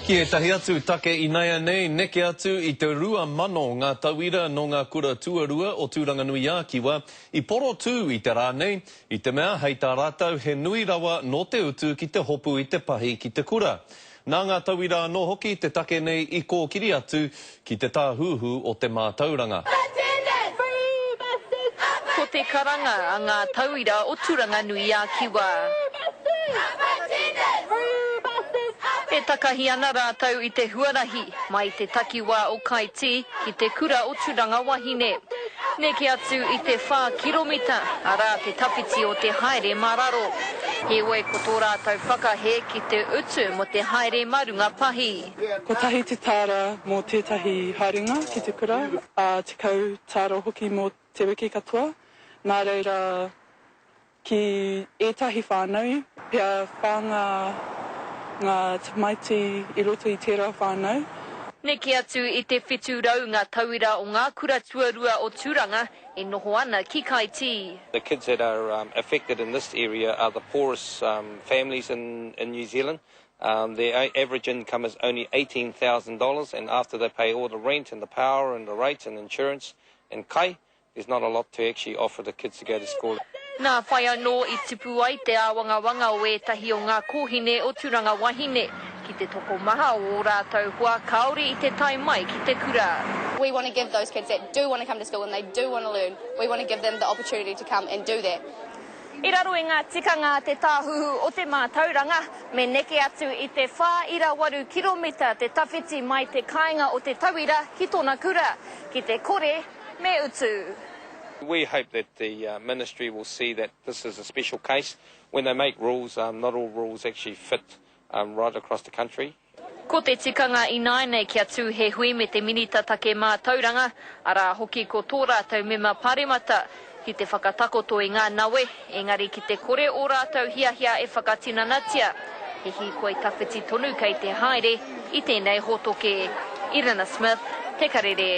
Ki ētahi atu take inaianei, neke atu i te 2,000 ngā tauira nō ngā kura tuarua o Tūranganui-ā-Kiwa i porotū i te rā nei, i te mea hei tā rātou he nui rawa nō te utu ki te hopu i te pahi ki te kura. Nā ngā tauira anō hoki te take nei i kōkiri atu ki te Tāhuhu o te Mātauranga. Ko te karanga a ngā tauira o Turanganui-a-Kiwa. E takahi ana rātou i te huarahi mai i te takiwā o Kaitī ki te kura o Turanga Wahine. Neke atu i te whā kiromita, arā te tawhiti o te haere mā raro. Heoi ko tō rātou whakahē ki te utu mō te haere mā runga pahi. Kotahi te tāra mō tētahi haerenga ki te kura, ā, 10 tāra hoki mō te wiki katoa. Nā reira, Ki ētahi whānau, pea whānga ngā tamaiti i roto i tērā whānau. Neke atu i te 700 ngā tauira o ngā kura tuarua o Tūranga e noho ana ki Kaitī. The kids that are affected in this area are the poorest families in New Zealand. Their average income is only $18,000 and after they pay all the rent and the power and the rates and insurance and kai, There's not a lot to actually offer the kids to go to school. Nā whai anō i tupu ai te āwangawanga o ētahi o ngā kōhine o Turanga Wahine ki te tokomaha o ō rātou hoa kāore i te tae mai ki te kura. We want to give those kids that do want to come to school and they do want to learn, we want to give them the opportunity to come and do that. I raro i ngā tikanga a te Tāhuhu o te Mātauranga, me neke atu i te 4.8 kiromita te tawhiti mai te kāinga o te tauira ki tōna kura. Ki te kore, Me utu. We hope that the ministry will see that this is a special case. When they make rules, not all rules actually fit right across the country. Ko te tikanga ināianei kia tū he hui me te Minita Take Mātauranga, arā hoki ko tō rātou mema paremata, ki te whakatakoto i ngā nawe, engari ki te kore ō rātou hiahia e whakatinanatia, he hīkoi tawhiti tonu kei te haere i tēnei hōtoke. Irina Smith, Te Karere.